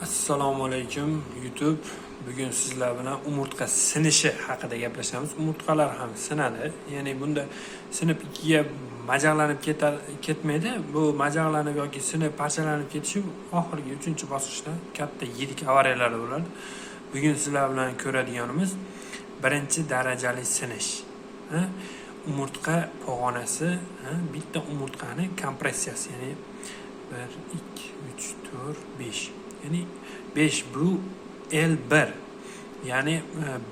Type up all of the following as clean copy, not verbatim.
Assalomu alaykum, YouTube. Bugun sizlar bilan umurtqa sinishi haqida gaplashamiz. Umurtqalar ham sinadi. Ya'ni bunda sinib ikkiga majaqlanib ketmaydi. Bu majaqlanib yoki sinib parchalanib ketishi oxirgi uchinchi bosqichda katta yirik avariyalar bo'ladi. Bugun sizlar bilan ko'radiganimiz birinchi darajali sinish. Ha? Umurtqa pog'onasi, ha? Bitta umurtqani kompressiyasi, ya'ni 1, 2, 3, 4, 5. Ya'ni 5 bu L1. Ya'ni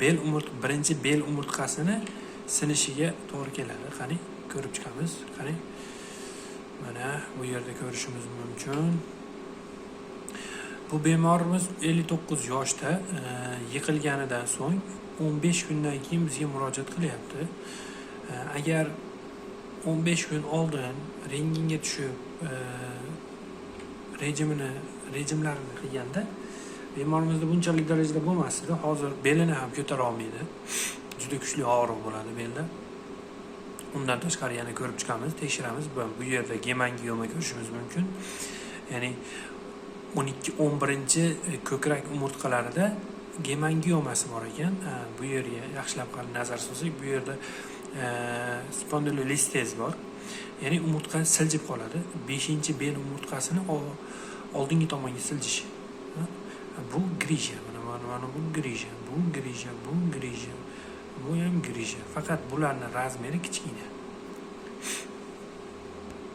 bel umurt birinchi bel umurtqasini sinishiga to'g'ri keladi. Qani, ko'rib chiqamiz. Qani. Mana bu yerda ko'rishimiz mumkin. Bu bemorimiz 59 yoshda, yiqilganidan so'ng 15 kundan keyin bizga murojaat qilyapti. Agar 15 kun oldin rentgenga tushib, rejimlarini qilganda bemorimizda bunchalik darajada bo'lmas edi. Hozir belini ham ko'tara olmaydi. Juda kuchli og'riq bo'ladi belda. Undan tashqari yana ko'rib chiqamiz, tekshiramiz. Bu yerda gemangioma ko'rishimiz mumkin. Ya'ni 12, 11 ko'krak umurtqalarida gemangiomasi bor ekan. Bu yerga yaxshilab qarab nazar solsak, bu yerda spondilolistez bor. Ya'ni umurtqa siljib qoladi. 5 bel umurtqasini oldingi tomonga siljishi. Ha? Bu грыжа, mana bu грыжа, bu грыжа, bu грыжа, bu ham грыжа. Faqat bularni размер i kichkina.